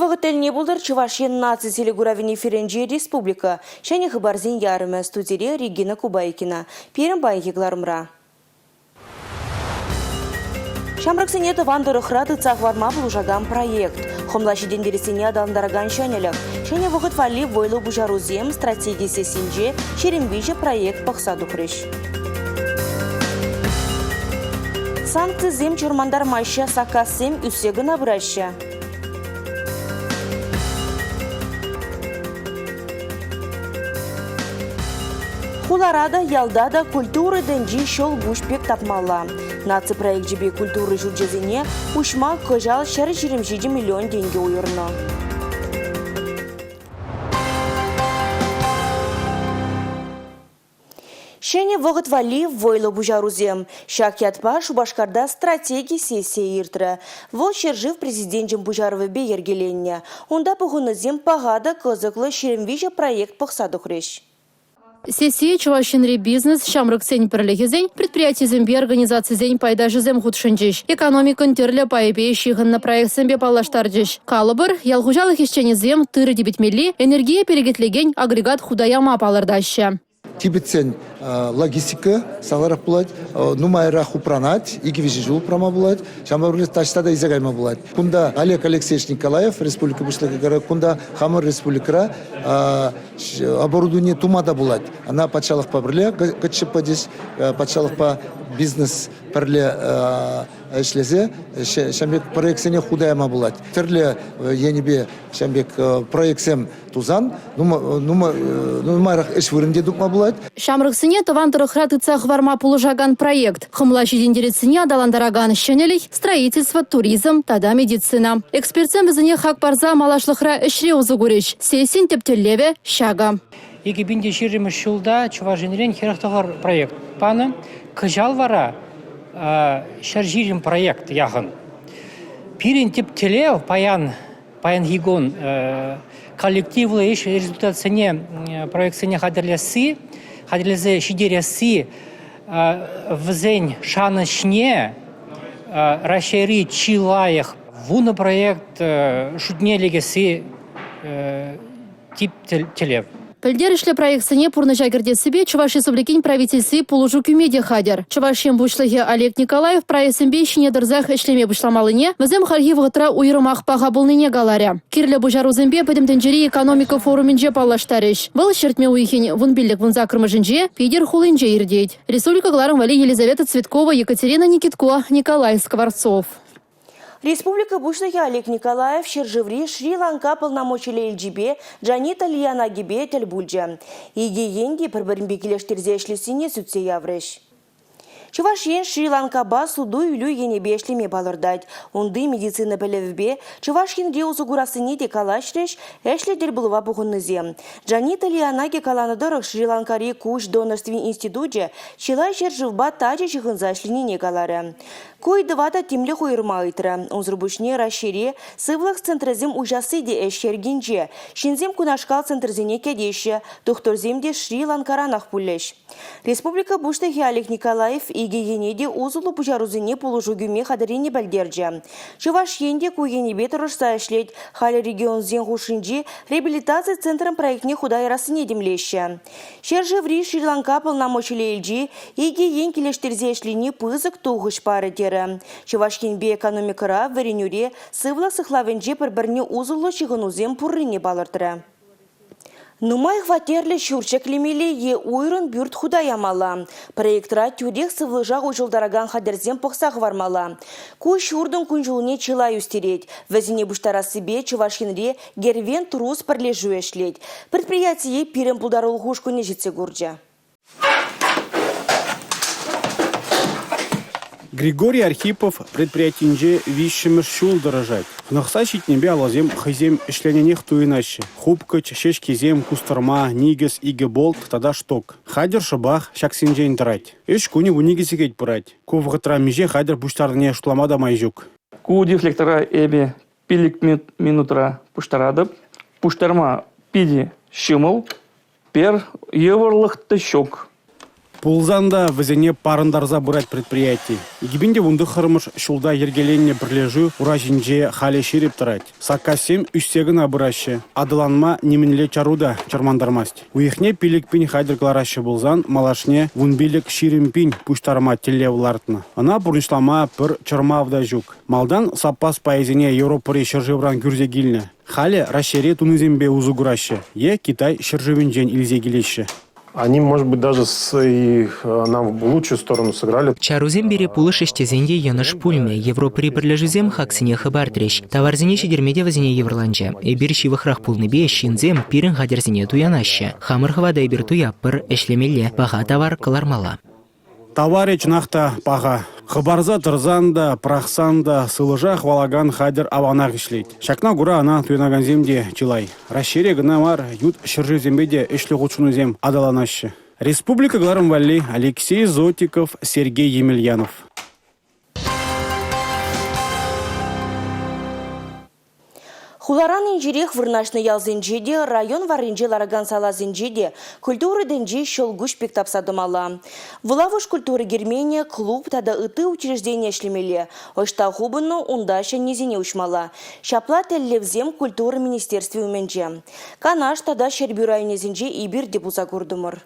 Вӑхӑт тӗлне пултӑр Чӑваш Ен наци телекуравӗн эфирӗнче республика ҫӗнӗ хыпарсен ярӑмӗ. Студире Регина Кубайкина. Пирӗн паянхи кӑларӑмра. Ҫамрӑксене тӑван тӑрӑхра тытса хӑварма пулӑшакан проект. Хӑмла ҫитӗнтерессине аталантаракан ҫӗнӗлӗх. Ҫӗнӗ вӑхӑт валли вӑйлӑ пуҫарусем стратеги сессинче 23 проект пӑхса тухрӗҫ. Санкцисем чӑрмантармаҫҫӗ, саккассем ӳссе кӑна пыраҫҫӗ. Хулара та, ялта та культура тӗнчи ҫӑл куҫ пек тапмалла. Наци проекчӗпе культура ҫурчӗсене уҫма кӑҫал 127 миллион тенкӗ уйӑрнӑ. Ҫӗнӗ вӑхӑт валли вӑйлӑ пуҫарусем. Ҫак ятпа Шупашкарта стратеги сессийӗ иртрӗ. Вӑл ҫӗршыв Президенчӗн пуҫарӑвӗпе йӗркеленнӗ. Унта пухӑннисем паха та кӑсӑклӑ 23 проект пӑхса тухрӗҫ. Сессие Чӑваш Енри бизнес, ҫамрӑксен пӗрлӗхӗсен, предприятисемпе организацисен пайташӗсем хутшӑнчӗҫ. Экономикӑн тӗрлӗ пайӗпе ҫыхӑннӑ проектсемпе паллаштарчӗҫ. Калӑпӑр, ял хуҫалӑх ӗҫченӗсем тырӑ типӗтмелли, энергие перекетлекен агрегат хута яма палӑртаҫҫӗ. Типӗтсен логистика сахалрах пулать, нумайрах упранать, икӗ-виҫӗ ҫул упрама пулать, ҫавӑнпа пӗрлех таҫта та илсе кайма пулать. Кунта Олег Алексеевич Николаев, республика пуҫлӑхӗ, кунта хамӑр республикӑра оборудование тума та пулать. Ӑна патшалӑхпа пӗрле ГЧП тес, патшалӑхпа бизнес пӗрле ӗҫлесе ҫавӑн пек проектсене хута яма пулать. Тӗрлӗ енӗпе ҫавӑн пек проектсем тусан нумайрах ӗҫ вырӑнӗ те тупма пулать. Ҫамрӑксене тӑван тӑрӑхра тытса хӑварма пулӑшакан проект, хӑмла ҫитӗнтерессине аталантаракан ҫӗнӗлӗх, строительство, туризм тата медицина. Экспертсем вӗсене хак парса малашлӑхра ӗҫре усӑ курӗҫ. Сессин тӗп тӗллевӗ ҫакӑ. 2020 ҫулта Чӑваш Енрен 49 проект панӑ. Кӑҫал вара 120 проект яхӑн. Пирӗн тӗп тӗллев паян паянхи кун коллективлӑ ӗҫ результатсене проектсене хатӗрлесси, хатӗрлесе ҫитересси вӗсен шанӑҫне Раҫҫейри чи лайӑх вунӑ проект шутне лекесси тип тӗллев. Пӗлтерӗшлӗ проектсене пурнӑҫа кӗртессипе Чӑваш Республикин Правительстви пулӑшу кӳме те хатӗр. Чӑваш Ен Пуҫлӑхӗ Олег Николаев проектсемпе ҫине тӑрсах ӗҫлеме пуҫламаллине, вӗсем хальхи вӑхӑтра уйрӑмах паха пулнине каларӗ. Кирлӗ пуҫарусемпе Пӗтӗм тӗнчери экономика форумӗнче паллаштарӗҫ. Вӑл ҫӗртме уйӑхӗн 15-18-мӗшӗнче Питӗр хулинче иртет. Республика кӑларӑм валли Елизавета Цветкова, Екатерина Никитко, Николай Скворцов. Республика Пуҫлӑхӗ Олег Николаев ҫӗршыври Шри-Ланка полномочиллӗ элчипе Джанита Лиянагипе тӗл пулчӗ. Икӗ ен те пӗр-пӗринпе килӗштерсе ӗҫлессине сӳтсе яврӗҫ. Чӑваш Ен Шри-Ланкапа суту-илӳ енӗпе ӗҫлеме палӑртать. Унти медицина пӗлӗвӗпе Чӑваш Енре усӑ курассине те калаҫрӗҫ ӗҫлӗ тӗлпулӑва пухӑннисем. Джанита Лианаги каланӑ тӑрӑх, Шри-Ланкари куҫ донорствин институчӗ чылай ҫӗршывпа тачӑ ҫыхӑнса ӗҫленине каларӗ. Ку ыйтӑва та тимлӗх уйӑрма ыйтрӗ. Унсӑр пуҫне Раҫҫейре сывлӑх центрӗсем уҫасси те ӗҫ йӗркинче. Ҫынсем кунашкал центрсене кӗтеҫҫӗ, тухтӑрсем те Шри-Ланкаранах пулӗҫ. Республика Пуҫлӑхӗ Олег Николаев икӗ ене те усӑллӑ пуҫарусене пулӑшу кӳме хатӗррине пӗлтерчӗ. Чӑваш Ен те ку енӗпе тӑрӑшса ӗҫлет. Халӗ регионсен хушшинчи реабилитаци центрӗн проектне хута ярассине тимлеҫҫӗ. Ҫӗршыври Шри-Ланка полномочиллӗ элчи икӗ ен килӗштерсе ӗҫлени пысӑк тухӑҫ парӗ терӗ. Чӑваш Енпе экономикӑра, вӗренӳре, сывлӑх сыхлавӗнче пӗр-пӗрне усӑллӑ ҫыхӑнусем пуррине палӑртрӗ. Нумай хваттерлӗ ҫурт ҫӗклемелле е уйрӑм пӳрт хута ямалла. Проектра тӳрех сывлӑша уҫӑлтаракан хатӗрсем пӑхса хӑвармалла. Ку ҫуртӑн кун-ҫулне чылай ӳстерет. Вӗсене пуҫтарассипе Чӑваш Енре Гервен Трус пӗрлешӳ ӗҫлет. Предприятие пирӗн пултарулӑх ушкӑнӗ ҫитсе курчӗ. Григорий Архипов предприятинче виҫҫӗмӗш ҫул тӑрӑшать. Хӑнӑхса ҫитнипе алӑсем хӑйсем ӗҫленӗнех туйӑнаҫҫӗ. Хупкӑч, ҫеҫкесем, кустӑрма, никӗс, икӗ болт тата шток. Хатӗр шӑпах ҫаксенчен тӑрать. Ӗҫ кунӗ 12 сехет пырать. Ку вӑхӑтра миҫе хатӗр пуҫтарнине шутлама та май ҫук. Ку дефлектора эпӗ 5 минутра пуҫтаратӑп. Пуҫтарма питӗ ҫӑмӑл, пӗр йывӑрлӑх та ҫук. Пулсан та вӗсене парӑнтарса пырать предприяти. 2019-мӗш ҫулта йӗркеленнӗ пӗрлешӳ ура ҫинче халӗ ҫирӗп тӑрать. Саккассем ӳссе кӑна пыраҫҫӗ, аталанма нимӗнле чару та чӑрмантармасть. Уйӑхне 5 пин хатӗр кӑлараҫҫӗ пулсан малашне 15-20 пин пуҫтарма тӗллев лартнӑ. Ӑна пурнӑҫлама пӗр чӑрмав та ҫук. Малтан саппас пайӗсене Европӑри ҫӗршывран кӳрсе килнӗ. Халӗ Раҫҫейре тунисемпе усӑ кураҫҫӗ е Китай ҫӗршывӗнчен илсе килеҫҫӗ. Они, может быть, даже и нам в лучшую сторону сыграли. Чарусем пире пулӑшӗҫ тесен те йӑнӑш пулмӗ. Европӑри пӗрлешӳсем хаксене хӑпартрӗҫ. Таварсене ҫитерме те вӗсене йывӑрланчӗ. Эпир ҫывӑхрах пулнипе ҫынсем пирӗн хатӗрсене туянаҫҫӗ. Хамӑр хӑвата эпир туяппӑр, ӗҫлемелле, паха тавар кӑлармалла. Таварӗ чӑнах та паха. Хӑпарса тӑрсан та, пӑрахсан та сывлӑша хӑвалакан хатӗр аванах ӗҫлет. Ҫакна кура ӑна туянакансем те чылай. Раҫҫейре кӑна мар, ют ҫӗршывсемпе те ӗҫлӗ хутшӑнусем аталанаҫҫӗ. Республика кӑларӑм валли Алексей Зотиков, Сергей Емельянов. Хуларан инҫерех вырнаҫнӑ ялсенче те, район варринче ларакан саласенче те культура тӗнчи ҫӑлкуҫ пек тапса тӑмалла. Вулавӑш культура керменӗ, клуб тата ытти учреждени ӗҫлемелле. Ӑҫта хупӑннӑ, унта ҫӗннисене уҫмалла. Ҫапла тӗллевсем культура министерстви умӗнче. Канаш тата Ҫӗрпӳ районӗсенче эпир те пулса куртӑмӑр.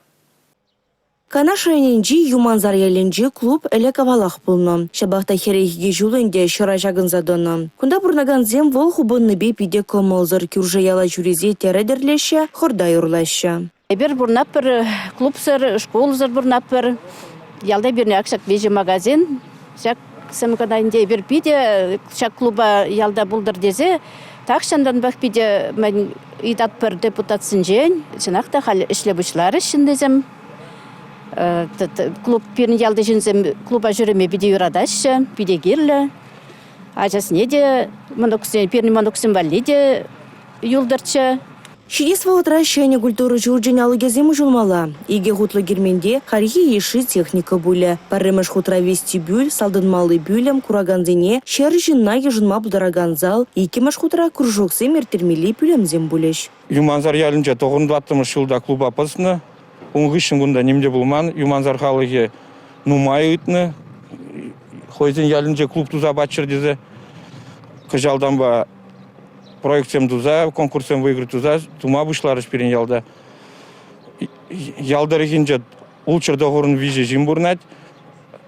Канаш районӗнчи Юмансар ялӗнчи клуб ӗлӗк-авалах пулнӑ. Ҫапах та 42 ҫул ӗнтӗ ҫӑра ҫакӑнса тӑнӑ. Кунта пурӑнакансем вӑл хупӑннипе питӗ кӑмӑлсӑр, кӳршӗ яла ҫӳресе тӗрӗ тӗрлеҫҫӗ, хӑрта юрлаҫҫӗ. Эпир пурӑнатпӑр клубсӑр, шкулсӑр пурӑнатпӑр. Ялта пирӗн ак ҫак виҫӗ магазин. Ҫак сӗм кӑна ӗнтӗ эпир питӗ ҫак клуба ялта пултӑр тесе тахҫантанпах питӗ мӗн ыйтатпӑр депутатсенчен. Чӑнах та халь ӗҫле пуҫларӗҫ ҫыннисем. Клуб пирӗн ялти ҫынсем клуба ҫӳреме питӗ юратаҫҫӗ, питӗ кирлӗ. Ачасене те, мӑнуксем, пирӗн мӑнуксем валли те юлтӑрччӗ. Ҫитес вӑхӑтра ҫӗнӗ культура ҫурчӗн алӑкӗсем уҫӑлмалла. Икӗ хутлӑ керменте хальхи йышши техника пулӗ. Пӗрремӗш хутра вестибюль, салтӑнмалли пӳлӗм, куракансене ҫӗр ҫынна йышӑнма пултаракан зал, иккӗмӗш хутра кружоксем ирттермелли пӳлӗмсем пулӗҫ. Юмансар ялӗнче тӑхӑнтӑваттӑмӗш ҫулта клуба пӑснӑ. Ун хыҫҫӑн кунта ним те пулман. Юмансар халӑхӗ нумай ыйтнӑ. Хӑйсен ялӗнче клуб туса паччӑр тесе. Кӑҫалтанпа проектсем туса, конкурссем выиграть туса тума пуҫларӗҫ пирӗн ялта. Ял тӑрӑхӗнче ултҫӗр тӑхӑрӑн виҫӗ ҫын пурӑнать.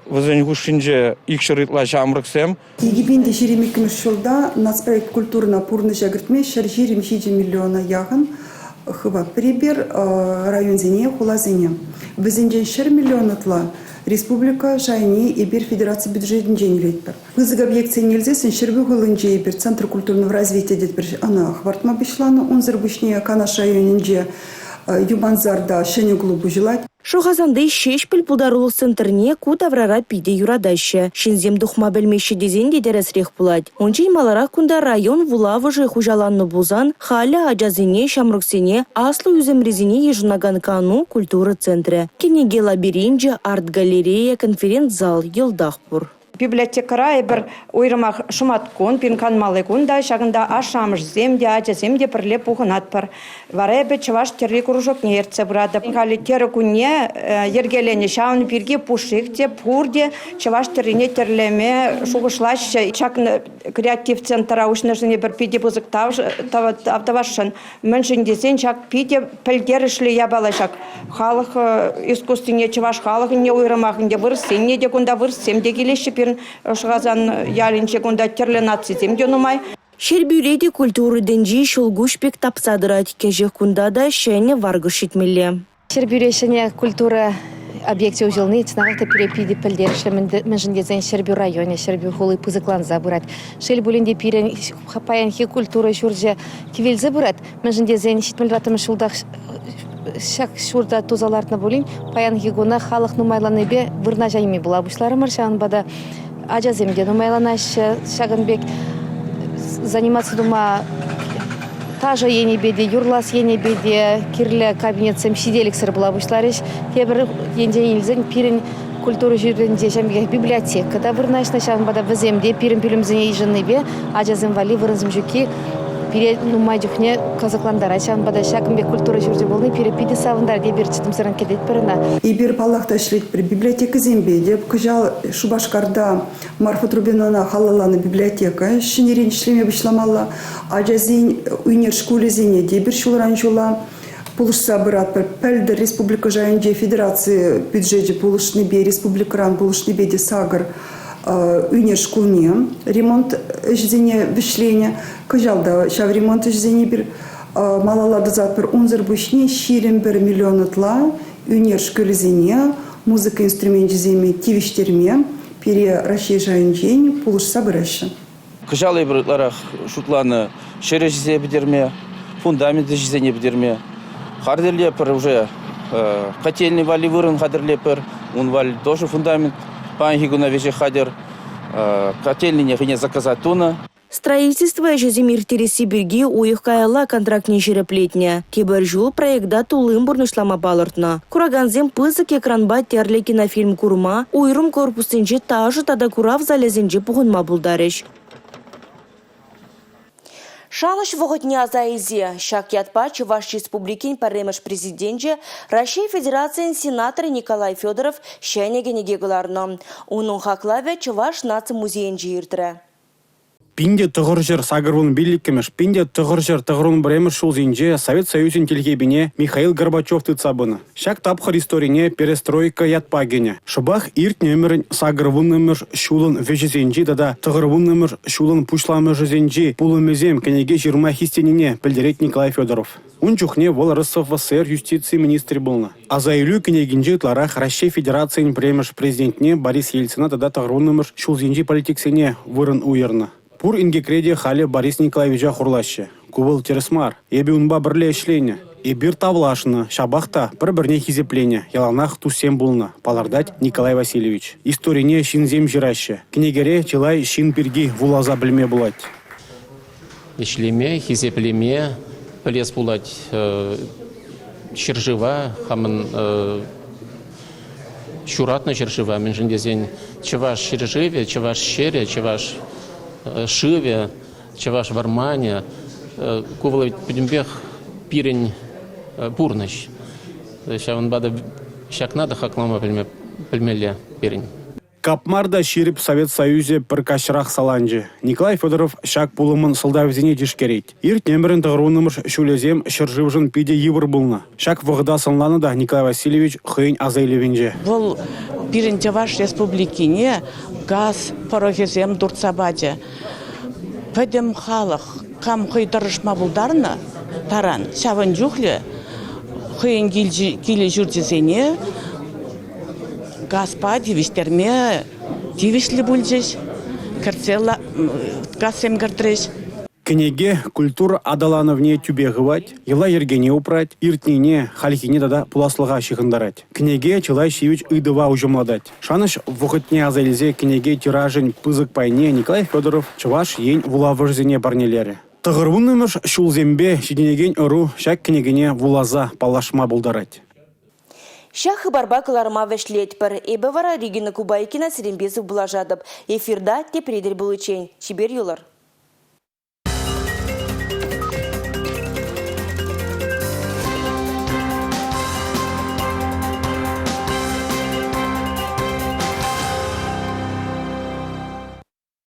Вӗсен хушшинче икҫӗр ытла ҫамрӑксем. 2022 ҫулта нацпроект культурӑна пурнӑҫа кӗртме 127 миллиона яхӑн хыватпӑр эпир районсене, хуласене. Вӗсенчен 100 миллион ытла республика шайне эпир федераци бюджетӗнчен илетпӗр. Пысӑк объектсене илсессӗн Ҫӗрпӳ хулинче эпир Центр культурного развития тетпӗр, ӑна хӑпартма пуҫланӑ. Унсӑр пуҫне Канаш районӗнче Юмансарта ҫӗнӗ клуб уҫӑлать. Шӑхасанти Ҫеҫпӗл пултарулӑх центрне ку таврара питӗ юратаҫҫӗ. Ҫынсем тухма пӗлмеҫҫӗ тесен те тӗрӗсрех пулать. Унччен маларах кунта район вулавӑшӗ хуҫаланнӑ пулсан, халӗ ачасене, ҫамрӑксене, аслӑ ӳсӗмрисене йышӑнакан кану, культура центрӗ. Кӗнеке лабиринчӗ, арт-галерея, конференц-зал йӑлтах пур. Библиотекӑра эпир уйрӑмах шӑматкун, пирӗн канмалли кун та ҫакӑнта ашшӗ-амӑшӗсем те, ачасем те пӗрле пухӑнатпӑр. Вара эпӗ чӑваш тӗрри кружокне ертсе пыратӑп. Халӗ тӗрӗ кунне йӗркеленӗ. Ҫавӑн пирки пушшех те пурте чӑваш тӗррине тӗрлеме шухӑшлаҫҫӗ. Ҫак креатив центра уҫнӑшӑн эпир питӗ пысӑк тав тӑвасшӑн. Мӗншӗн тесен ҫак питӗ пӗлтерӗшлӗ япала ҫак. Халӑх искусствине, чӑваш халӑхӗнне уйрӑмах ӗнтӗ вырӑссенне те кунта вырӑссем те килеҫҫӗ пирӗн Шӑхасан ялӗнче кунта тӗрлӗ нацисем те нумай. Ҫӗрпӳре те культура тӗнчи ҫӑлкуҫ пек тапса тӑрать. Кӗҫех кунта та ҫӗнӗ варкӑш ҫитмелле. Ҫӗрпӳре ҫӗнӗ культура объекчӗ уҫӑлни чӑнахах та пире питӗ пӗлтерӗшлӗ, мӗншӗн тесен Ҫӗрпӳ районӗ, Ҫӗрпӳ хули пысӑкланса пырать. Шел пулин те пирӗн паянхи культура ҫурчӗ кивелсе пырать, мӗншӗн тесен 74-мӗш ҫултах ҫак ҫурта туса лартнӑ пулин, паянхи куна халӑх нумайланнипе вырнаҫайми пула пуҫларӑмӑр. Ҫавӑнпа та ачасем те нумайланаҫҫӗ. Ҫакӑн пек заниматься тума ташӑ енӗпе те, юрлас енӗпе те кирлӗ кабинетсем ҫителӗксӗр пула пуҫларӗҫ. Тепӗр енчен илсен пирӗн культура ҫуртӗнче ҫавӑн пекех библиотека та вырнаҫнӑ. Ҫавӑнпа та вӗсем те пирӗн пӳлӗмсене йышӑннипе ачасем валли вырӑнсем ҫукки. пире нумай чухне кӑсӑклантарать. Ҫавӑнпа та ҫакӑн пек культура ҫурчӗ пулни пире питӗ савӑнтарать. Эпир чӑтӑмсӑррӑн кӗтетпӗр ӑна. Эпир, паллах та, ӗҫлетпӗр библиотекӑсемпе те. Кӑҫал Шупашкарта Марфа Трубинана халалланӑ библиотека ҫӗнӗрен ӗҫлеме пуҫламалла. Ачасен ӳнер шкулӗсене те эпир ҫулран ҫула пулӑшса пыратпӑр. Пӗлтӗр республика шайӗнче федераци бюджечӗ пулӑшнипе, республикӑран пулӑшнипе те сакӑр ӳнер шкулне ремонт ӗҫӗсене вӗҫленӗ. Кӑҫал та ҫав ремонт ӗҫӗсене эпир малалла тӑсатпӑр. Унсӑр пуҫне 21 миллион ытла ӳнер шкулӗсене музыка инструменчӗсене тивӗҫтерме пире Раҫҫей шайӗнчен пулӑшса пыраҫҫӗ. Кӑҫал эпир ытларах шутланӑ ҫӗр ӗҫӗсене пӗтерме, фундамент ӗҫӗсене пӗтерме. Хатӗрлетпӗр уже котельный валли вырӑн хатӗрлетпӗр, ун валли тоже фундамент паянхи куна веҫех хатӗр. Котельныйне хӑйне заказать тунӑ. Строительство ӗҫӗсем ирттересси пирки уйӑх каялла контрактне ҫирӗплетнӗ. Тепӗр ҫул проекта туллин пурнӑҫлама палӑртнӑ. Куракансем пысӑк экранпа тӗрлӗ кинофильм курма, уйрӑм корпуссенче ташӑ тата курав залӗсенче пухӑнма пултарӗҫ. Шанӑҫ вӑхӑтне аса илсе ҫак ятпа Чӑваш Республикин пӗрремӗш президенчӗ, Раҫҫей Федерацийӗн сенаторӗ Николай Федоров ҫӗнӗ кӗнеке кӑларнӑ. Унӑн хаклавӗ Чӑваш наци музейӗнче иртрӗ. 1985-мӗш, 1991-мӗш ҫулсенче Совет Союзӗн тилхепине Михаил Горбачев тытса пынӑ. Ҫак тапхӑр историне перестройка ятпа кӗнӗ. Шӑпах иртнӗ ӗмӗрӗн 80-мӗш ҫулӑн вӗҫӗсенчи тата 90-мӗш ҫулӑн пуҫламӑшӗсенчи пулӑмӗсем кӗнеке ҫырма хистенине пӗлтерет Николай Федоров. Ун чухне вӑл РСФСР юстици министрӗ пулнӑ. Аса илӳ кӗнекинче ытларах Раҫҫей Федерацийӗн пӗрремӗш президентне Борис Ельцина тата 90-мӗш ҫулсенчи политиксене вырӑн уйӑрнӑ. Пур инкекре те халӗ Борис Николаевича хурлаҫҫӗ. Ку вӑл тӗрӗс мар. Эпӗ унпа пӗрле ӗҫленӗ. Эпир тавлашнӑ, ҫапах та пӗр-пӗрне хисепленӗ, яланах туссем пулнӑ, палӑртать Николай Васильевич. Историне ҫынсем ҫыраҫҫӗ. Кӗнекере чылай ҫын пирки вуласа пӗлме пулать. Ӗҫлеме, хисеплеме пӗлес пулать ҫӗршыва, хамӑн ҫуратнӑ ҫӗршыва, мӗншӗн тесен чӑваш ҫӗршывӗ, чӑваш ҫӗрӗ, чӑваш шывӗ, чӑваш вӑрманӗ ку вӑл пӗтӗмпех пирӗн пурнӑҫ. Ҫавӑнпа та ҫакна та хаклама пӗлмелле пирӗн. Капмар та ҫирӗп Совет Союзӗ пӗр каҫрах саланчӗ. Николай Федоров ҫак пулӑмӑн сӑлтавӗсене тишкерет. Иртнӗ ӗмӗрӗн 90-мӗш ҫулӗсем ҫӗршывшӑн питӗ йывӑр пулнӑ. Ҫак вӑхӑта сӑнланӑ та Николай Васильевич хӑйӗн аса илӗвӗнче. Вӑл пирӗн Чӑваш Республикине газ пӑрӑхӗсем туртса пачӗ. Пӗтӗм халӑх кам хӑй тӑрӑшма пултарнӑ таран ҫавӑн чухлӗ хӑйӗн килӗ-ҫурчӗсене газпа тивӗҫтерме тивӗҫлӗ пулчӗҫ, кӗртсе газсем кӗртрӗҫ. Кӗнеке культура аталанӑвне тӳпе хывать, йӑла-йӗркене упрать, иртнине, хальхине тата пуласлӑха ҫыхӑнтарать. Кӗнеке чылай ҫивӗч ыйтӑва уҫӑмлатать. Шанӑҫ вӑхӑтне аса илсе кӗнеке тиражӗн пысӑк пайне Николай Федоров Чӑваш Ен вулавӑшӗсене парнелерӗ. 90-мӗш ҫулсемпе ҫитӗнекен ӑру ҫак кӗнекене вуласа паллашма пултарать. Ҫак хыпарпа кӑларӑма вӗҫлетпӗр. Эпӗ вара Регина Кубайкина сирӗнпе сывпуллашатӑп. Эфирта тепре тӗл пуличчен. Чипер юлӑр.